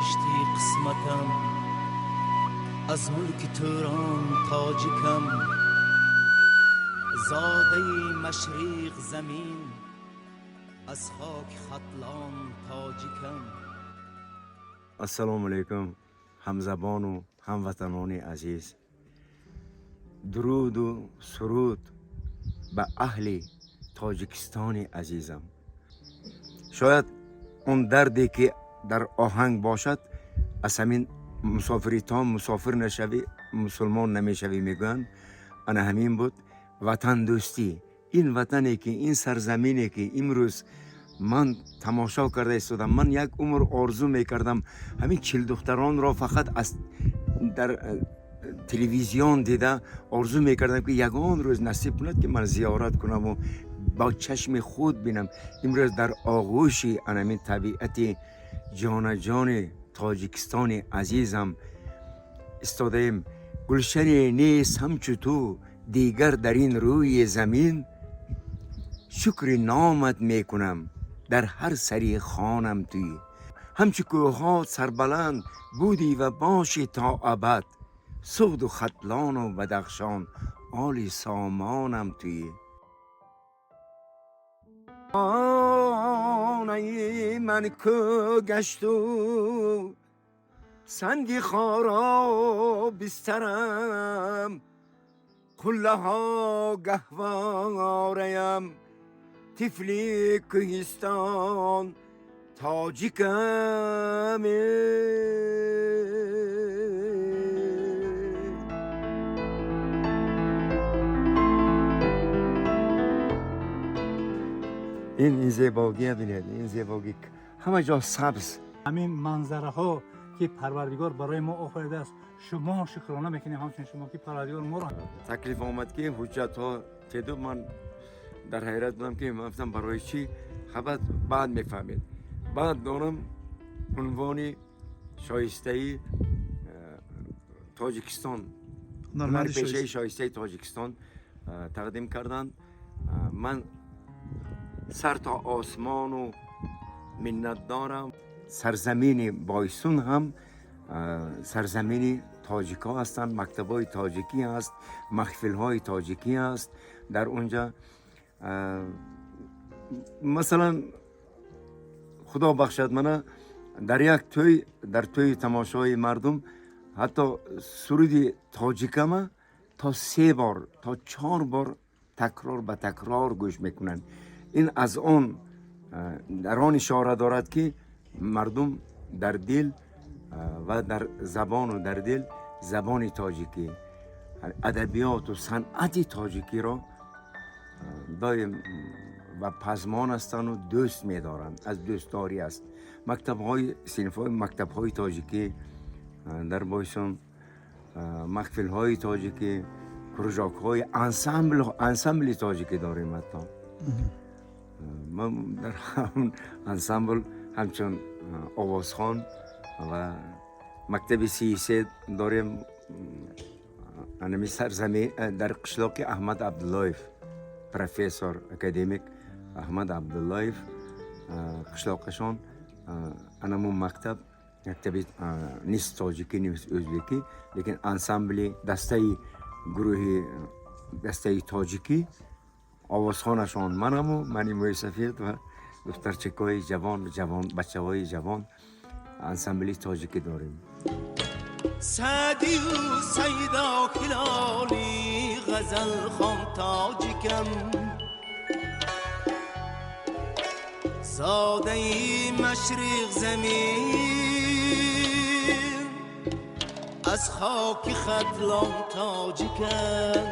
Навишти қисматам, аз мулки Турон тоҷикам, зодаи машриқ замин, аз хоки Хатлон тоҷикам. Ассалому алайкум, ҳамзабону ҳамватанони азиз. Дуруду суруд ба аҳли Тоҷикистони азизам. Шояд он дарде ки дар оҳанг бошад, аз ҳамин мусофирӣ то мусофир нашавӣ мусулмон намешавӣ мегӯянд. Ана ҳамин буд ватандӯстӣ. Ин ватане ки, ин сарзамине ки имрӯз ман тамошо карда истодам, ман як умр орзу мекардам ҳамин чилдухтаронро фақат аз дар телевизион дида орзу мекардам ки ягон рӯз насиб кунад ки ман зиёрат кунаму бо чашми худ бинам. Имрӯз дар оғӯши анамин табиати ҷонаҷони Тоҷикистони азизам истодаем. Гулшане нест ҳамчу ту дигар дар ин рӯи замин, шукри номат мекунам дар ҳар сари хонам туӣ. Ҳамчу кӯҳҳо сарбаланд будӣ ва бошӣ то абад, Суғду Хатлону Бадахшон оли сомонам туӣ. Хонаи ман кӯ гашту санги хоро бистарам, қуллаҳо гаҳвораям, тифли кӯҳистон тоҷикам. Ин зебогия бинед, ин зебогӣ, ҳама ҷо сабз. Ҳамин манзараҳо ки Парвардигор барои мо офаридааст, шумо шукрона мекунем ҳамчунин шумо ки Парвардигор моро таклиф омад ки ҳуҷҷатҳо теду. Ман дар ҳайрат будам ки ман гуфтам барои чӣ, хабар баъд мефаҳмед. Баъд донам унвони шоистаи Тоҷикистон, ҳунарпешаи шоистаи Тоҷикистон тақдим карданд. Ман сар то осмону миннат дорам. Сарзамини Бойсун ҳам сарзамини тоҷикҳо ҳастанд, мактабҳои тоҷикӣ ҳаст, маҳфилҳои тоҷикӣ ҳаст дар унҷа. Масалан, худо бахшад мана, дар як тӯй, дар тӯи тамошои мардум ҳатто суруди тоҷикама то се бор, то чор бор такрор ба такрор гӯш мекунанд. Ин аз он дар он ишора дорад ки мардум дар дил ва дар забону дар дил забони тоҷикӣ, адабиёту санъати тоҷикиро доим ва пазмон ҳастанду дӯст медоранд, аз дӯстдорӣ аст. Мактабҳои синфҳои мактабҳои тоҷикӣ дар Бойсун, маҳфилҳои тоҷикӣ, кружокҳои ансамбли тоҷикӣ дорем. Ҳатто ман дар ҳамон ансамбл ҳамчун овозхон ва мактаби 33 дорем анами сарзамин дар қишлоқи Аҳмад Абдуллоев, профессор академик Аҳмад Абдуллоев қишлоқашон. Анамун мактаб, мактаби нист тоҷикӣ, нист ӯзбекӣ, лекин ансамбли дастаи гурӯҳи дастаи тоҷикӣ, овозхонашон манаму мани мӯйсафед ва духтарчакҳои ҷавон, ҷавон бачаҳои ҷавон, ансамбли тоҷикӣ дорем. Саъдию Сайдо Ҳилолӣ ғазалхон тоҷикам, зодаи машриқ замин, аз хоки Хатлон тоҷикам.